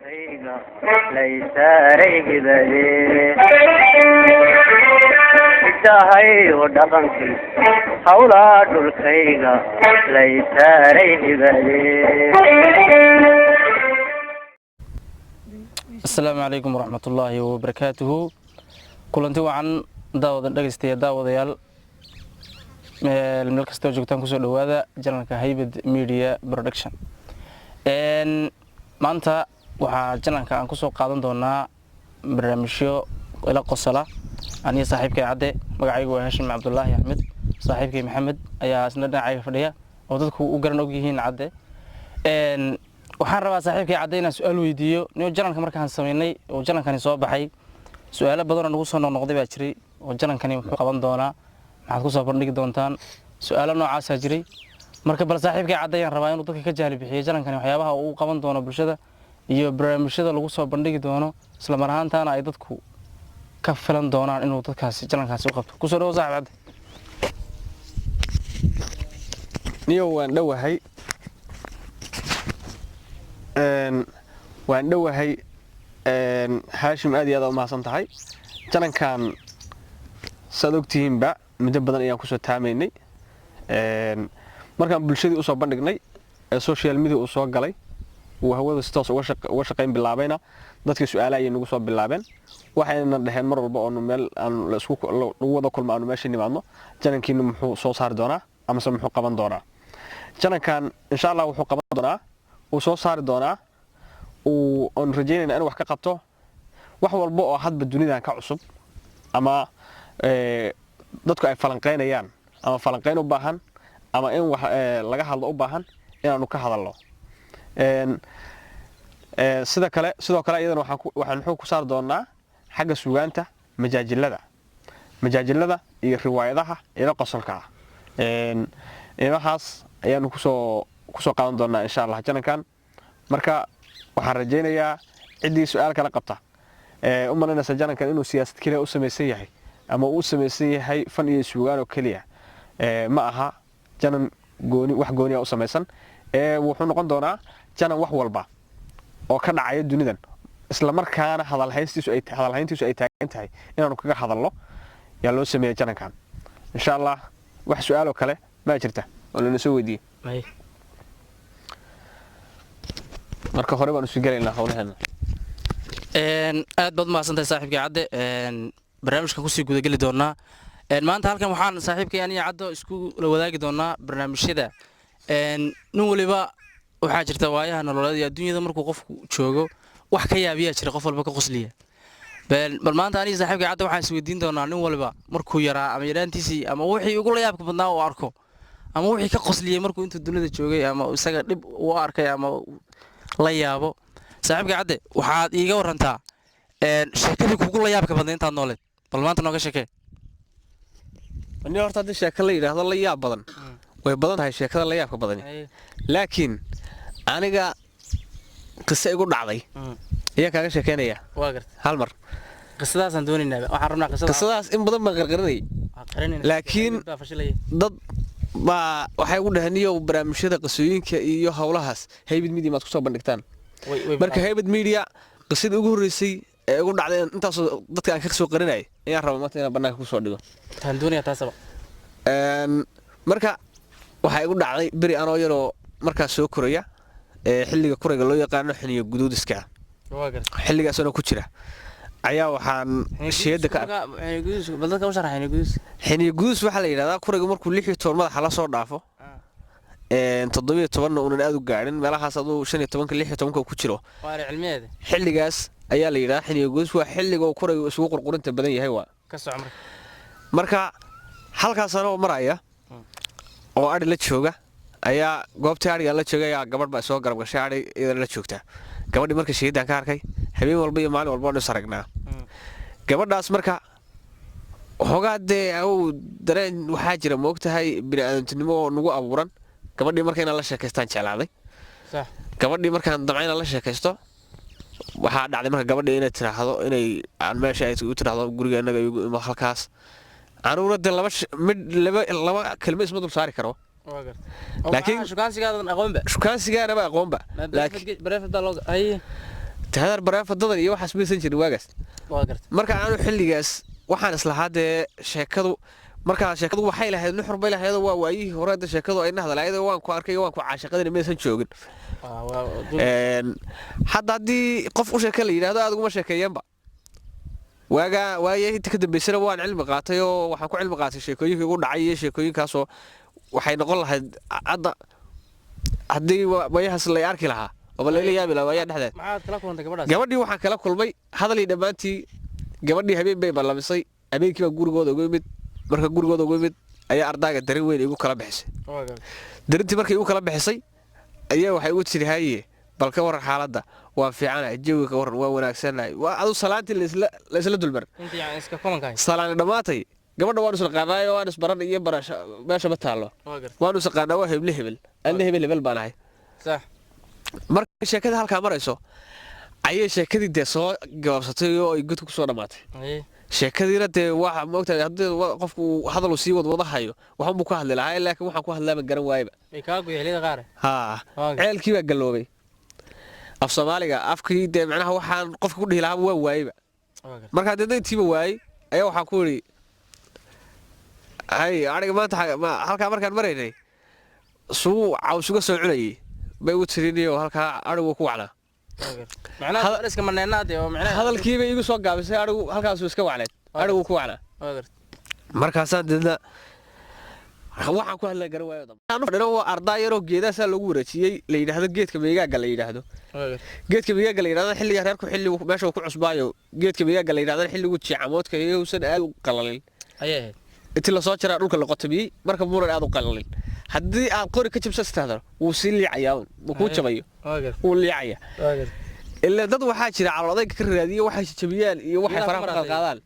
Dhulkayga laysaaray hibade, hidahayo dhaqankii hawlaa dhulkayga laysaaray hibade. Asalaamu calaykum waraxmatullaahi wabarakaatuhu. Kulanti wacan daawadan dhegeystayaa, daawadayaal meel kastoo joogtaan, kusoo dhowaada channelka Haybad Media Production. Maanta waxaa channelka aan kusoo qaadan doonaa barnaamijyo ila qosala aniga saaxiibkay Cadde. Magacaygu waa Hashim Cabdulaahi Axmed. Saaxiibkay Maxamed ayaa isna dhinacayga fadhiya oo dadku u garan og yihiin Cadde. Waxaan rabaa saaxiibkay Cadde inaan su-aal weydiiyo. Niyo channelka markaan samaynay oo channelkani soo baxay, su-aalo badanoo nagu soo noqnoqday baa jiray oo channelkani muxuu qaban doonaa, maxaad kusoo bandhigi doontaan, su-aalo noocaasaa jiray. Marka bal saaxiibkay Cadde ayaan rabaa inuu dadka ka jahli bixiyo channelkani waxyaabaha uu qaban doono bulshada iyo barnaamijyada lagu soo bandhigi doono, isla mar ahaantaana ay dadku ka filan doonaan inuu dadkaasi channelkaasi u qabto. Kusoo dhawo, saaxib Cadde. Niyow, waan dhowahay, waan dhowahay. Haashim, aad iyo aad u mahadsan tahay. Channelkan saad ogtihiinba muddo badan ayaan kusoo taamaynay. Markaan bulshadii usoo bandhignay ee social media uu soo galay, uu hawada si toos uga shaqayn bilaabayna, dadkii su-aalaha ayay nagu soo bilaabeen. Waxayna dhaheen mar walba oonu meel aanu laisku lagu wada kulmo, aanu meesha nimaadno, channelkiinu muxuu soo saari doonaa amase muxuu qaban doonaa? Channelkan insha Allah wuxuu qaban doonaa, uu soo saari doonaa, uu oonu rajaynayna inuu wax ka qabto wax walba oo hadba dunidan ka cusub ama dadku ay falanqaynayaan ama falanqayn u baahan ama in wax laga hadlo u baahan inaanu ka hadalno. Sida kale, sidoo kale iyadana waxaan xoog ku saari doonaa xagga suugaanta, majaajilada iyo riwaayadaha ila qosolka ah. Inahaas ayaanu kusoo qaadan doonaa insha Allah channelkan. Marka waxaan rajaynayaa ciddii su-aal kala qabta ee u malaynaysa channelkan inuu siyaasad keliya u samaysan yahay ama uu u samaysan yahay fan iyo suugaan oo keliya, ma aha channel gooni, wax gooniya u samaysan. Ee wuxuu noqon doonaa channel wax walba oo ka dhacaya dunidan, isla markaana hadalhayntiisu ay taagan tahay, inaanu kaga hadalno yaa loo sameeyey channelkan insha Allah. Wax su-aaloo kale ma jirta oo lana soo weydiiyey? Marka hore baan isu gelaynaa howlaheena. Aad baad umahadsantahay, saaxiibkay Cadde. Barnaamijkan kusii gudageli doonaa. Maanta halkan waxaan saaxiibkay aniga Caddo isku la wadaagi doonaa barnaamijyada. Nin waliba waxaa jirta waayaha nololeed iyo adduunyada markuu qofku joogo wax ka yaabiyaa jira, qof walba ka qosliya. Bal maanta aniga saaxiibkay Cadde waxaan isweydiin doonaa nin waliba markuu yaraa ama yaraantiisii ama wixii ugu la yaabka badnaa uu arko ama wixii ka qosliyey markuu intuu dunida joogay ama isaga dhib uu arkay ama la yaabo. Saaxiibkay Cadde, waxaad iiga warantaa sheekadii kugu la yaabka badnay intaad nooleed. Bal maanta nooga sheekee. Ni horta haddii sheeko la yidhaahdo la yaab badan, way badan tahay sheekada la yaabka badani, laakiin aniga qiso igu dhacday ayaan kaaga sheekeynaya. Waa garta. Hal mar. Qisadaasaan doonaynaa, waxaan rabnaa qisada. Qisadaas in badan baan qarqarinayay, laakiin baa fashilaya. Dad baa waxay ugu dhaheen, niyow, barnaamijyada qisooyinka iyo howlahaas Haybad Media maad kusoo bandhigtaan? Marka Haybad Media qisadii ugu horreysay ee igu dhacday intaasoo dadka aan ka soo qarinayay ayaan raba maanta inaan bannaanka kusoo dhigo. Taan doonaya taasaba. Marka waxaa igu dhacday beri anoo yaroo markaas soo koraya ee xilliga kurayga loo yaqaano xiniyo guduudiska, Waa garta. xilligaasoo ku jira ayaa waxaan sheeda ka Bal dadka u sharax xiniyo guduus. Xiniyo guduus waxaa la yidhahdaa kurayga markuu 16 madaxa la soo dhaafo, 17-na uunan aad u gaadhin, meelahaas aduu 15-ka, 16-ka ku jiro. Waa ari cilmiyeed. Xilligaas ayaa la yidhahdaa xiniyo guduus. Waa xilliga uu kuraygu isugu qurqurinta badan yahay waa. Ka soco marka. Marka halkaas anoo maraya oo adhi la jooga ayaa goobtii adhigaan la joogay ayaa gabadh baa soo garab gashay, adhi iyadana la joogtaa. Gabadhii marka shahiidaan ka arkay, habeen walba iyo maalin walba waan is aragnaa gabadhaas. Marka waxoogaa dee awow dareen waxaa jira, moogtahay, bini'aadamtinimo oo nagu abuuran. Gabadhii marka inaan la sheekaystaan jeclaaday. Gabadhii markaan damca inaan la sheekaysto, waxaa dhacday marka gabadhii inay tiraahdo, inay aan meesha ay u tiraahdo, guriga inaga igu imo halkaas. Aniguna dee laba mid laba kelmo isma dul saari karo. Waa garta. Laakiin shukaansigaadan aqoonba. Shukaansigaanaba aqoonba, laakiin Bareefad baa loo haye. Tahadar bareefadadan iyo waxaas maysan jirin waagaas. Waa garta. Marka aanu xilligaas waxaan islahaa dee sheekadu, markaa sheekadu waxay lahayd nuxur bay lahayd oo waa waayihii hore hadda sheekadu ay nahda lahayd oo waan ku arkay waan ku caashaqadina maysan joogin. Hadda haddii qof u sheeke la yidhaahdo aad uguma sheekeeyeenba. Waagaa waaye inta ka dambeysana waan cilmi qaatay oo waxaan ku cilmi qaatay sheekooyinkii igu dhacay iyo sheekooyinkaasoo waxay noqon lahayd hadda haddii waayahaas lay arki lahaa ooba layla yaabi lahaa waayaa dhexdeed. Maxaad kala kulantay gabadhaas? Gabadhii waxaan kala kulmay hadalii dhammaantii. Gabadhii habeen bay ballamisay, habeenkii baa gurigooda ugu imid. Marka gurigooda ugu imid ayaa ardaaga darin weyn igu kala bixisay. Waa garta. Darintii markay igu kala bixisay ayaa waxay ugu tiri, "Haye, bal ka warran xaaladda?" "Waa fiicanahay." "Jawiga ka warran?" "Waa wanaagsanahay." Waa adu salaantii laisla dulmar. Intii yani iska kulanka ahayd. Salaani dhammaatay, gabadha waanu isnaqaanaayo, waan isbaran iyo barasho meesha ma taallo. Waa garta. Waanu isaqaanaa, waa heble hebel, anna hebel hebel baan ahay. Markay sheekada halkaa marayso ayay sheekadii dee soo gabaabsatay oo ay godka kusoo dhammaatay. Sheekadiina dee waxa maogtahay haddii qofku uu hadal uu sii wadwada hayo waxunbuu ka hadli lahaa, laakiin waxaan ku hadlaaba garan waayeba. Way kaa goy xilliyada qaar. Haa. Waa garta. Ceelkii baa galoobay af Soomaaliga, afkii dee macnaha waxaan qofka ku dhihi lahaaba waa waayeba. Waa garta. Markaa dee intiiba waayey ayaa waxaan ku idhi, "Hay, aniga maanta halkaa markaan maraynay suu caws uga soo cunayay?" Bay ugu tiriniyo halkaa arigu ku wacnaa. Waa garta. Macnaha su'aal iska maneenaad oo macnaha Hadalkiibay igu soo gaabisay, arigu halkaasuu iska wacneed, arigu ku wacnaa. Waa garta. Markaasaan deedna waxaan ku hadlaa garan waayo. Fadhino waa ardaa yaroo geedaasaa loogu wareejiyey la yidhaahdo geedka meegaaga la yidhaahdo. Waa garta. Geedka meegaaga la yidhahdo xilliga reerku xilli meesha uu ku cusbaayo, geedka meegaaga la yidhahdo xilligu jiicamoodka iyousan aad u qalalin Ayay ahayd. intii lasoo jaraa dhulka la qotamiyey, marka muunan aad u qalalin, haddii aad qori ka jabsa istahdano wuu sii liicayaa un ma kuu jabayo. Waa garta. Wuu liicaya. Waa garta. Ilaa dad waxaa jira calool adayga ka raadiya waxay jabiyaan iyo waxay Miyaa ku faraha ku maratay? qaadqaadaan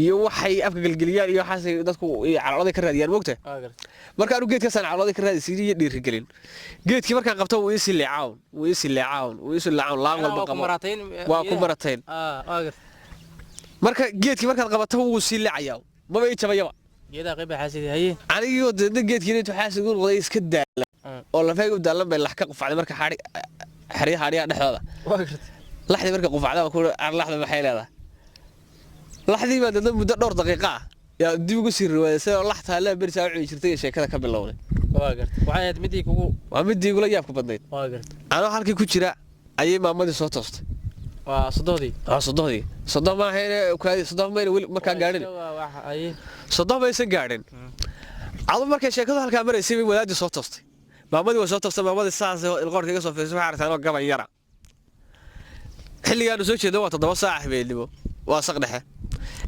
iyo waxay afka gelgeliyaan iyo waxaasay dadku calool aday ka raadiyaan, mogta? Waa garta. Marka anu geedkaasaan calool aday ka raadisiin iyo dhiirigelin, geedkii markaan qabto wuu iisii leecawn, wuu iisii leecawn, wuu iisii leecawn, laan walba Waa ku qabo. maratayn. Waa ku maratayn. Waa garta. Marka geedkii markaad qabato wuu sii leecayaa, maba ii jabayaba. Geedaha qayb baa xaasidii, haye. Anigii deedna geedkiina intuu xaasid u noqday iska daala oo lafayga u daalan bay lax ka qufacday. Marka xaadhi xeryaha xaadhiyaha dhexdooda Waa garta. laxdii marka qufacday waan ku iri, "Laxda maxay leedahay?" Laxdii baa deedna muddo dhowr daqiiqa ah yaa dib ugu sii riwaayasay oo lax taallaa berisaa u cuni jirtay iyo sheekada ka bilowday. Waa garta. Waxay ahayd midii kugu Waa midii igula yaabka badnayd. Waa garta. Anoo halkii ku jira ayay maamadii soo toostay. Waa sodohdii. Waa sodohdii, sodoh maahayne, sodoh mayna weli markaa gaadhin. Waa wax, haye. Sodoh maysan gaadhin. Adu markay sheekadu halkaa maraysay bay wadaadii soo toostay, maamadii waa soo toostay. Maamadii saas ilqoorka iga soo fiirsay, waxay aragtaa anoo gaban yara. Xilligaanu soo jeedo waa 7 saac habeenimo, waa saq dhexe.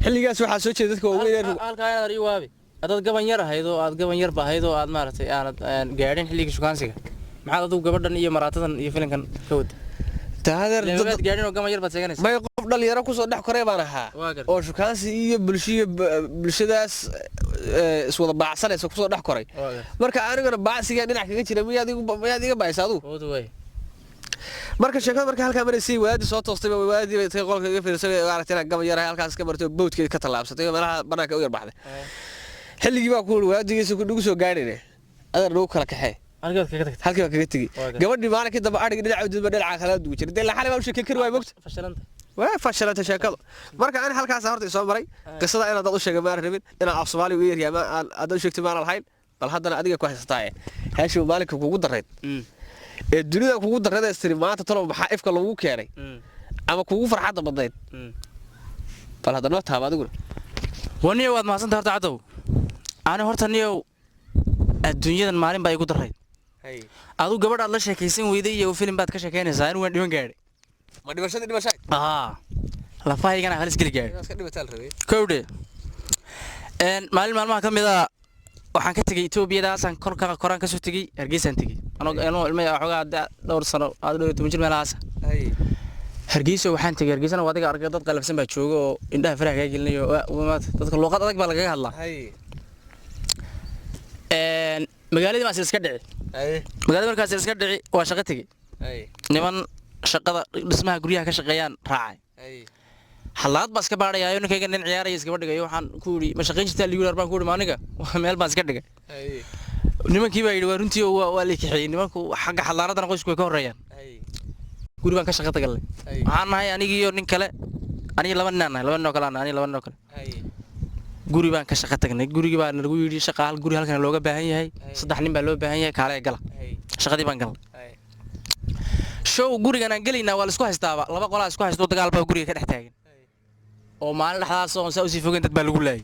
Xilligaas waxaa soo jeeda dadka waaweyn ee Halkaa inaad ii waabi haddaad gaban yar ahayd oo aad gaban yarba ahayd oo aad maaragtay aanad gaadhin xilligii shukaansiga, maxaad adigu gabadhan iyo maraatadan iyo filinkan ka wada? Taadeer. Maad gaadhin oo gaban yar baad sheeganaysa. May, qof dhalinyaro kusoo dhex koray baan ahaa Waa gartay. oo shukaansi iyo bulsho iyo bulshadaas iswada baacsanaysa kusoo dhex koray. Waa gartay. Marka aniguna baacsigaa dhinac kaga jira, miyaad iga baaysa adigu? Wada way. Marka sheekada marka halkaa maraysay wadaadii soo toostay, wadaadii bay tay qolka iga fiirsay, aragtay inaan gaban yarahay, halkaas ka martay oo bawdkeeda ka tallaabsatay oo meelaha banaanka u yar baxday. Xilligii baa ku yidhi wadaadigiisa ku nagu soo gaadhine, adeer nagu kala kaxee. Halkii baad kaga tagtay. Halkii baa kaga tegey. Waa gartay. Gabadhii maalinkii dambe adhigi dhinaca ududba dhinaca kala dugu jiray dee laxalay baa u sheeken kari waay, mogta? Fashilanta. Waa fashilantay sheekadu. Marka ani halkaas horta isoo maray qisada inaad dad u sheegay maan rabin, inaan af Soomaali u yaryahay ma aan aad u sheegtay maan lahayn. Bal haddana adiga ku haysataaye, heeshii maalinka kugu darayd ee dunida kugu darrada istiri maanta talow maxaa ifka lagu keenay ama kugu farxadda badnayd, bal hadda noo taaba adiguna. Waniyo waad mahadsanta horta cadow. Ani horta niyow adduunyadan maalin baa igu darayd. Adu gabadh aad la sheekaysan weyday iyo filim baad ka sheekaynaysaa, anigu waan dhiman gaadhay. Ma dhimashadii dhimashay? Haa, lafahaygana halis geli gaadhay. Inaad iska dhimataa la rabay. Kowdhe maalin maalmaha ka mid a waxaan ka tegey Etoobiyadaasaan korka koraan kasoo tegey, Hargeysaan tegey anoo ilma xoogaa dhowr sano aad dhowr iyo toban jir meelahaas. Hargeysa waxaan tegey, Hargeysana waa adiga argay, dad qalafsan baa jooga oo indhaha faraha kaa gelinayo, dadka luuqad adag baa lagaga hadlaa. Magaaladii baan iska dhici, magaalada markaas iska dhici waa shaqo tegey. Niman shaqada dhismaha guryaha ka shaqeeyaan raacay, xalaad baa iska baadhayaayo, ninkayga nin ciyaaraya iskaba dhigayo. Waxaan ku yidhi, "Ma shaqayn jirtaa?" Ligu baan ku yidhi, "Ma aniga meel baan iska dhigay." Nimankii baa yidhi, "Waa runtii oo waa la kaxeeyey." Nimanku xagga xalaaradana qoysku way ka horreeyaan. Guri baan ka shaqa tagalnay. Waxaan nahay anigiiyo nin kale, aniga laba nin aan nahay, laba nin oo kale aan nahay, aniga laba nin oo kale. Guri baan ka shaqa tagnay. Gurigii baa nalagu yidhi shaqa hal guri halkan looga baahan yahay, saddex nin baa loo baahan yahay, kaale gala. Shaqadii baan galnay. Show gurigan aan gelaynaa waa la isku haystaaba, laba qolaa isku haysto, dagaal baa guriga ka dhex taagan oo maalin dhexdaas oon saa usii fogeyn dad baa lagu laayay.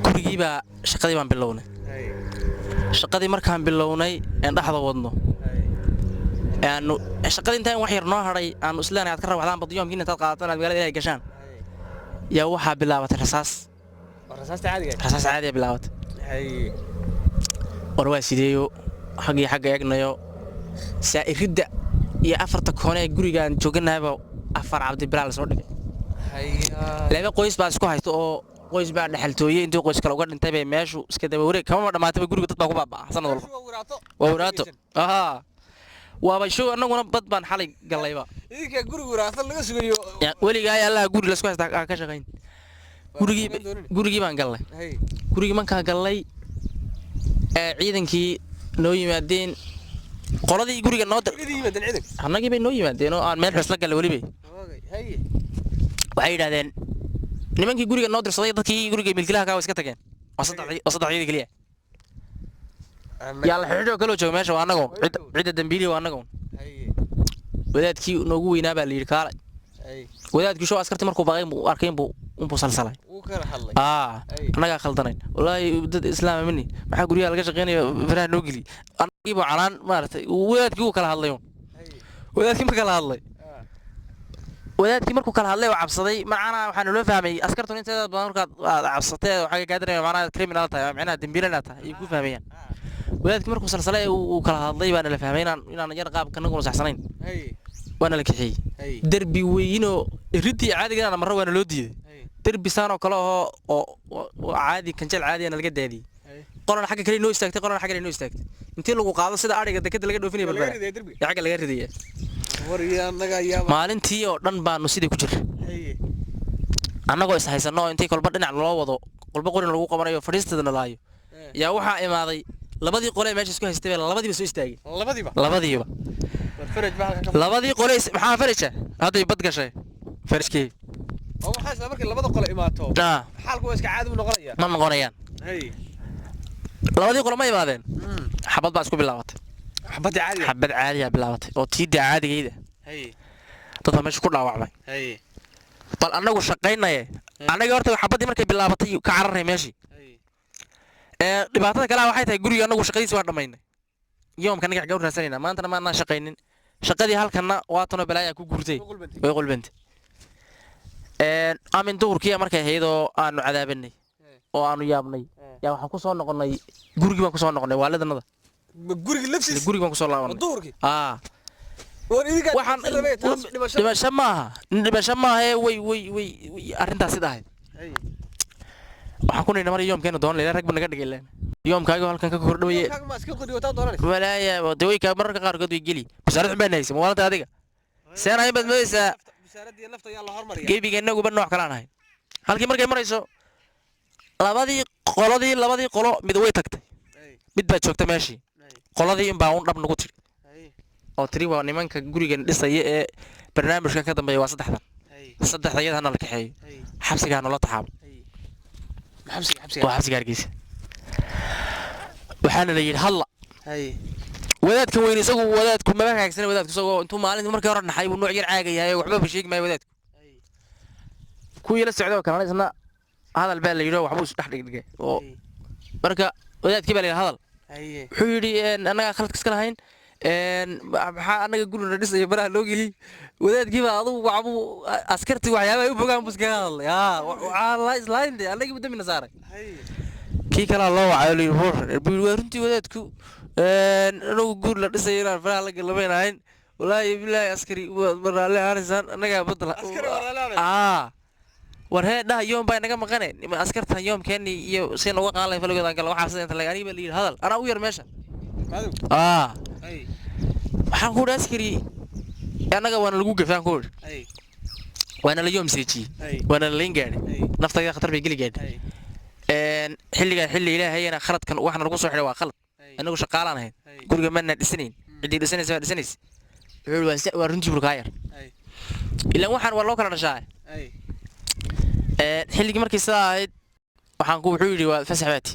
Gurigii baa shaqadii baan bilownay. Shaqadii markaan bilownay een dhexda wadno aanu shaqadii intaan wax yar noo hadhay aanu isleenahay aad ka rawaxdaan badyoomkiina intaad qaadataan aad magaalada ilahay gashaan, yaa waxaa bilaabatay rasaas. Rasaasta caadiga? Rasaas caadiya bilaabatay. War waa sideeyo, xaggii xagga eegnayo, saa'iridda iyo afarta koone ee gurigaan jooganahayba afar Cabdibilaal lasoo dhigay. Laba qoys baa isku haysta oo qoys baa dhexaltooyey intii qoys kale uga dhintay bay meeshu iska daba wareeg kamama dhammaatayba. Guriga dad baa ku baaba'a sanad walba, waa waraato. Ahaa, waaba show annaguna bad baan xalay gallayba. Idinka guriga wiraaqo laga sugayo. Ya, weligaa allaha guri laisku haysta aan ka shaqayn. Gurigii, gurigii baan gallay. Gurigii markaan gallay ee ciidankii noo yimaadeen, qoladii guriga noo dir Idin yimaadeen ciidanka? Annagii bay noo yimaadeen oo aan meel xus la gallay weliba. Waxay yidhahdeen nimankii guriga noo dirsaday, dadkii guriga milkilaha kaa way iska tageen, waa saddex, waa saddexdii keliya yaa la xidhiidhoo kaloo jooga meesha, waa annagoon cidda dambiilihi waa annagoon. Wadaadkii noogu weynaa baa la yidhi kaalay. Wadaadkii show askartii markuu baqay buu arkay inbuu unbuu salsalay. Wuu kala hadlay. Aa, annagaa khaldanayn wallaahi, dad islaama mini, maxaa guryaha laga shaqeynaya faraha noo geliy? Annagiibu canaan maaragtay. Wadaadkii wuu kala hadlay uun. Wadaadkii ma kala hadlay. Wadaadkii markuu kala hadlay oo cabsaday, macnaha waxaa naloo fahmay askartun inteeda badan markaad aad cabsatee waxay kaa dareemaya macnaha criminal tahay, macnaha dembiile inaad tahay ayay ku fahmayaan. Wadaadkii markuu salsalay uu kala hadlay baa nala fahmay inaan yar qaabka anaguna saxsanayn. Waana la kaxeeyey. Derbi weynoo iridii caadiga inaan marro waana loo diiday. Derbi saan oo kale oo oo caadi kanjeel caadi ana laga daadiyey. Qolana xagga kale inoo istaagtay, qolana xagga kale inoo istaagtay, intii lagu qaado sida adhiga dekada laga dhoofinaya Laga Berbera ridaya derbiga? Ee xagga laga ridaya. War iyo annaga ayaaba. Maalintii oo dhan baanu sidii ku jirra annagoo is haysanno oo intii kolba dhinac loo wado, kolba qorin lagu qabanayo, fadhiisteedana laayo, yaa waxaa imaaday labadii qole ee meesha isku haystay baa labadiiba soo istaagay. Labadiiba? Labadiiba. War faraj baa halka ka Labadii qole maxaa faraja hadday bad gashay farajkii. Oo waxaa isla markii labada qole imaato ah xaalku waa iska caadi u noqonaya. Ma noqonayaan. Labadii qole ma imaadeen, xabad baa isku bilaabatay. Xabadda caadiga? Xabad caadiyaa bilaabatay oo tiidda caadigayda. Dad baa meesha ku dhaawacmay. Bal annagu shaqaynaye, annaga horta xabaddii markay bilaabatay ka cararnay meeshii. Ee dhibaatada kale waxay tahay guriga annagu shaqadiisa waa dhammaynay, yoomka aniga xagee u raadsanayna? Maantana maanaan shaqaynin shaqadii, halkanna waa tanoo balaayaa ku guurtay. Way qulbantay. Way qulbantay. Amin duhurkiya markay ahayd oo aanu cadaabanay oo aanu yaabnay, yaa waxaan ku soo noqonnay gurigii baan kusoo noqonnay waalidanada. Ma gurigii laftiis? Gurigi baan kusoo Ma laabanay. Duhurkii? Aa. War idinkaa Waxaan rabay taas dhimasho. Dhimasho maaha, dhimasho maaha ee way arrintaas sida ahayd. Waxaan ku nidhi mar yoomkeena doon leela rag ba naga dhigay leen yoomkaaga halkan ka kordhawaye. Yoomkaaga ma iska qodi wataa doonanaysa? Walaaya dee way kaa mararka qaarkood way geli bashaarad xun baan haysa mawaalanta adiga seen ahayn baad moodaysaa. Bishaaradii nafta ayaa la hormariya. Gebiga innaguba nooc kalaan ahayn. Halkii markay marayso labadii qoladii, labadii qolo mid way tagtay, mid baa joogta meeshii. Qoladii inbaa un dhab nagu tidhi oo tiri waa nimanka gurigan dhisaya ee barnaamijkan ka dambeeya waa saddexdan, saddexda iyada hana la kaxeeyo, xabsiga ha noola taxaabo. Xabsiga, xabsiga? Waa xabsiga Hargeysa. Waxaana la yidhi hadla. Wadaadka weyn isagu, wadaadku maba hagaagsana. Wadaadku isagoo intuu maalintii markii hore naxay buu nooc yar caagayahay oo waxba ba sheegi maayo. Wadaadku kuwii la socday oo kalena isna hadal baa la yidhi oo waxbuu is dhex dhigdhigay oo marka wadaadkii baa la yidhi hadal. Wuxuu yidhi annagaa khaladka iska lahayn, maxaa annaga gurina dhisaya baraha loo geliyey? Wadaadkii baa adugu waxbuu askartii waxyaabaha ay u bogaan buu iskaga hadlay. Aa waxaa la islahayn dee annagii buu dambina saaray. Kii kalaa loo wacay oo la yidhi ruux buu yidhi waa runtii wadaadku, anagu guur la dhisayo inaan faraha la galamayn ahayn, wallaahi bilaahi askari waad maraalle ahaanaysaan annagaa badda. Askari waa raalli ahaanaysa. Aa, war hee dhaha, yoom baa inaga maqane askartan yoomkeeni iyo si nooga qaadan lahayn faligood aan galna waxaa sida inta lag aniga baa la yidhi hadal, anaa u yar meesha. Madow. Aa, waxaan ku idhi askari annaga waana lagu gafay, aan ku idhi waana la yoom seejiyey, waana la layn gaadhay, naftayda khatar bay geli gaadhay. Xilligan xilli ilaahayana khaladkan waxna lagu soo xidhay waa khalad. Anagu shaqaalaan ahayn, guriga maanaan dhisanayn, ciddii dhisanaysa baa dhisanaysa. Wuxuu yidhi, waa runtii bur kaa yar. Ilaan waxaan waa loo kala dhashaa. Xilligii markii sidaa ahayd, waxaan ku wuxuu yidhi, waa fasax baati.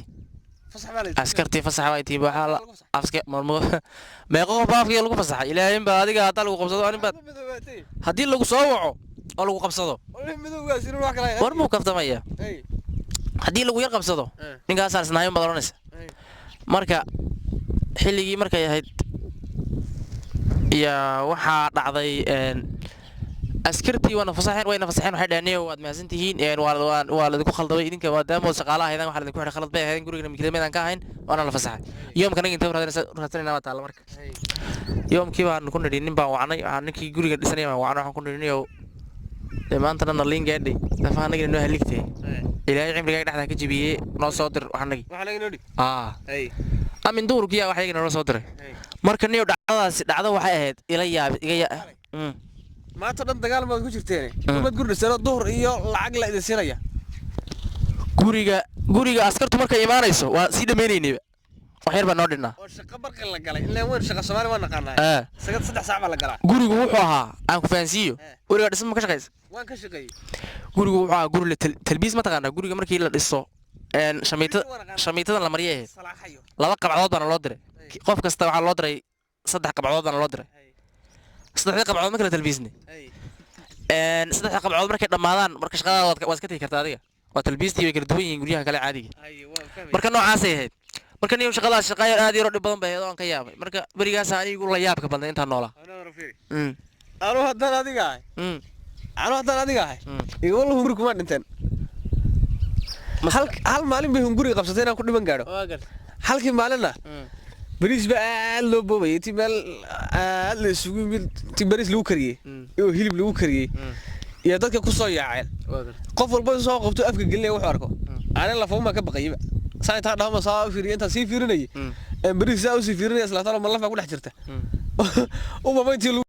Fasax baa la. Askartii fasax baa tii, waxaa la afka marmo meeqo qof baa afkiga lagu fasaxay? Ilaahay baa adiga haddaa lagu qabsado anin baad Madoobaatay. Haddii lagu soo waco oo lagu qabsado. Walahi madowgaas inuu wax kala. War muu kaftamaya? Haddii lagu yar qabsado, ninkaasaan isnahayn baad odhanaysa. Marka xilligii markay ahayd yaa waxaa dhacday, askartii waana fasaxeen, wayna fasaxeen. Waxay dhaheen, "Niyow, waad mahadsan tihiin, waa laidinku khaldamay idinka, maadaama ood shaqaala ahaydaan, waxaa laidinku xidhay khalad bay ahaydeen, gurigana milkiilameedaan ka ahayn, waana la fasaxay." Yoomka anaga inta raadsanayna baa taalla. Marka yoomkii baan ku nidhi, nin baan wacnay, waxaan ninkii guriga dhisanaya baan wacnay. Waxaan ku nidhi, "Niyow, dee maantana naliin gaadhay, lafaha anagina noo haligtay, Ilaahay cimrigaaga dhexdaa ka jebiyey, noo soo dir waxanagi." Waxa laga noo dhig. Aa amin duurkiya wax iyaga noo soo diray. Marka niyow, dhacdadaasi dhacdo waxay ahayd ila yaab iga ya. Maanta dhan dagaal baad ku jirteen. Umad gurdhisano duhur iyo lacag la idin siinaya. Guriga askartu markay imaanayso waa sii dhammaynaynayba, wax yar baa noo dhinnaa. Oo shaqo barqi la galay, ilaa weyn shaqa Soomaali waa naqaanaa. Sagad 3 saac baa la galaa. Gurigu wuxuu ahaa, aan ku fahansiiyo. Guriga dhisma ma ka shaqaysa? Waan ka shaqeeyey. Gurigu wuxuu ahaa guri la talbiis, ma taqaanaa? Guriga markii la dhiso, shamiitada shamiitadan la mariyay ahayd. Salaaxayo. Laba qabcadood baana loo diray. Qof kasta waxaa loo diray saddex qabcadood baana loo diray. Saddexdii qabcadood marka la talbiisnay, saddexda qabcadood markay dhammaadaan, marka shaqadaada waad iska tegi kartaa adiga. Waa talbiistii, way kala duwan yihiin guryaha kale caadiga. Haye, waan fahmay. Marka noocaasay ahayd. Marka niyow, shaqadaas shaqa yar aad yaroo dhib badan bay ahayd oo aan ka yaabay. Marka berigaas anigu la yaabka badnay intaan noolaa. Anaa fiiri. Anu haddaan adiga ahay. Anu haddaan adiga ahay. Iga wallah hunguri kuma dhinteen. Hal maalin bay hunguri qabsatay inaan ku dhiman gaadho. Halkii maalinna bariis baa aad loo boobayay, intii meel aad la isugu yimid, intii bariis lagu kariyey iyo hilib lagu kariyey iyo dadka ku soo yaaceen, qof walba soo qabto afka gelinaya wuxuu arko. Aanin lafauma ka baqayba, saa intaa dhahma saa u fiiriya, intaan sii fiirinayay, bariis saa usii fiirinaya, islaatana ma lafaa ku dhex jirta umaba intii lagu